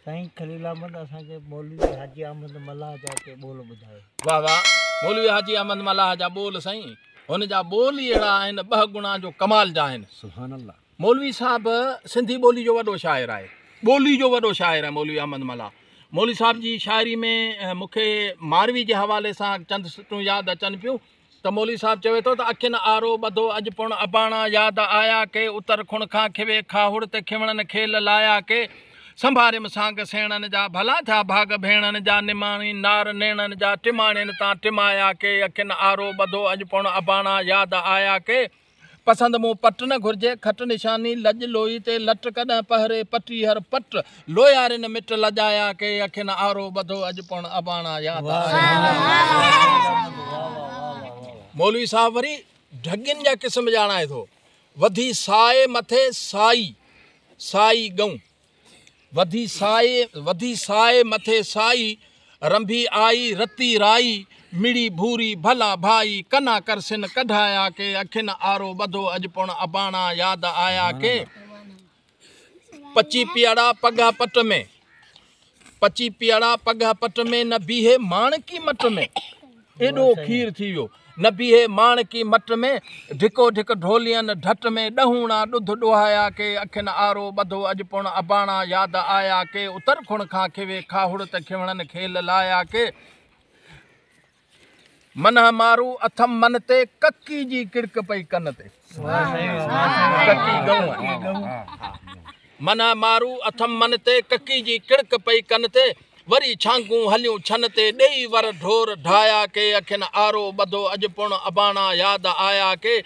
سائين خليل احمد اسان کي مولوي حاجي احمد ملاح جا ڪي ٻول ٻڌايو. واه واه مولوي حاجي احمد ملاح جا ٻول سائين هن جا ٻول ئي اهڙا آهن ٻه گڻا جو ڪمال جا آهن. سبحان الله. مولوي صاحب سنڌي ٻولي جو وڏو شاعر آهي ٻولي جو وڏو شاعر آهي مولوي احمد ملاح مولوي صاحب جي شاعري ۾ مون کي ماروي جي حوالي سان چند سٽون ياد اچن پيون ته مولوي صاحب چوي ٿو ته اکين آرو ٻڌو اڄ پڻ اباڻا ياد آيا ڪي اتر کڻ کان کيوي کاهوڙ تي کيوڻن کيل لايا ڪي سنڀاريم سانگ سيڻن جا ڀلا ٿيا ڀاڳ ڀيڻن جا نماڻي نار نيڻن جا ٽماڻين تان ٽمايا ڪي اکين آرو ٻڌو اڄ پڻ اباڻا ياد آيا ڪي پسند مون پٽ نه گهرجي کٽ نشاني لڄ لوئي تي لٽ ڪڏهن پهري پٽيهر پٽ لويارين مٽ لڄايا ڪي اکين آرو ٻڌو اڄ پڻ اباڻا ياد آيا. مولوي صاحب وري ڍڳين جا قسم ڄاڻائي ٿو، وڌي سائي مٿي سائي، سائي ڳئون. وڌي سائي وڌي سائي مٿي سائي، رنڀي آئي رتي رائي، مڙي ڀوري ڀلا ڀائي، ڪنا ڪرسين ڪڍايا ڪي، اکين آرو ٻڌو اڄ پڻ اباڻا ياد آيا ڪي، پچي پيئڙا پڳهه پٽ ۾، پچي پيئڙا پڳهه پٽ ۾، نه بيهي ماڻڪي مٽ ۾، ايڏو کير ٿي ويو، نه بيهي ماڻڪي مٽ ۾، ڍڪو ڍڪ ڍولين ڍٽ ۾، ڏهوڻا ڏڌ ڏوهايا ڪي، اکين آرو ٻڌو اڄ پڻ اباڻا ياد آيا ڪي، اتر کڻ کان کيوي کاهوڙ ته کيوڻن کيل لايا ڪي، منهن مارو اٿم من تي، ڪڪي جي ڪڙڪ پئي ڪن تي. ڪڪي ڳئون آهي. منهن مارو اٿم من تي، ڪڪي جي ڪڙڪ پئي ڪن تي. وري ڇانگون هليون ڇن تي، ڏيئي ور ڍور ڍايا ڪي. اکين آرو ٻڌو اڄ پڻ اباڻا ياد آيا ڪي.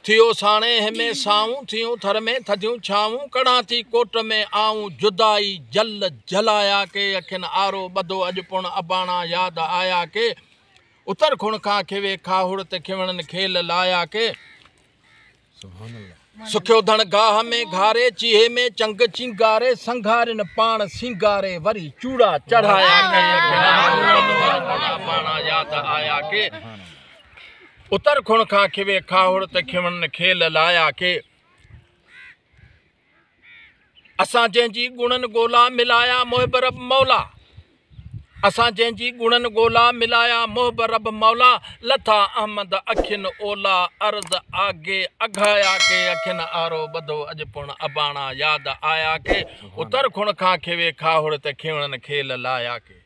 ٿيو ساڻيهه ۾ سائون، ٿيون ٿر ۾ ٿڌيون ڇانوون، ڪڙهان ٿي ڪوٽ ۾ آئون، جدائي جل جلايا ڪي، اکين آرو ٻڌو اڄ پڻ اباڻا ياد آيا ڪي، اتر کڻ کان کيوي کاهوڙ تي کيوڻن کيل لايا ڪي، سکيو ڌڻ گاهه ۾ گهاري، چيهي ۾ چنگ چينگاري، سنگهارين پاڻ سينگاري، وري چوڙا چڙهايا ڪي، اکين آرو ٻڌو اڄ پڻ اباڻا ياد آيا ڪي. اتر کڻ کان کيوي کاهوڙ ته کيوڻن کيل لايا ڪي. اسان جنهن جي گڻن ڳولا ملايا محب رب مولا. اسان جنهن جي گڻن ڳولا ملايا محب رب مولا. لٿا احمد اکين اولا عرض آگي اگهايا ڪي. اکين آرو ٻڌو اڄ پڻ اباڻا ياد آيا ڪي. اتر کڻ کان کيوي کاهوڙ ته کيوڻن کيل لايا ڪي.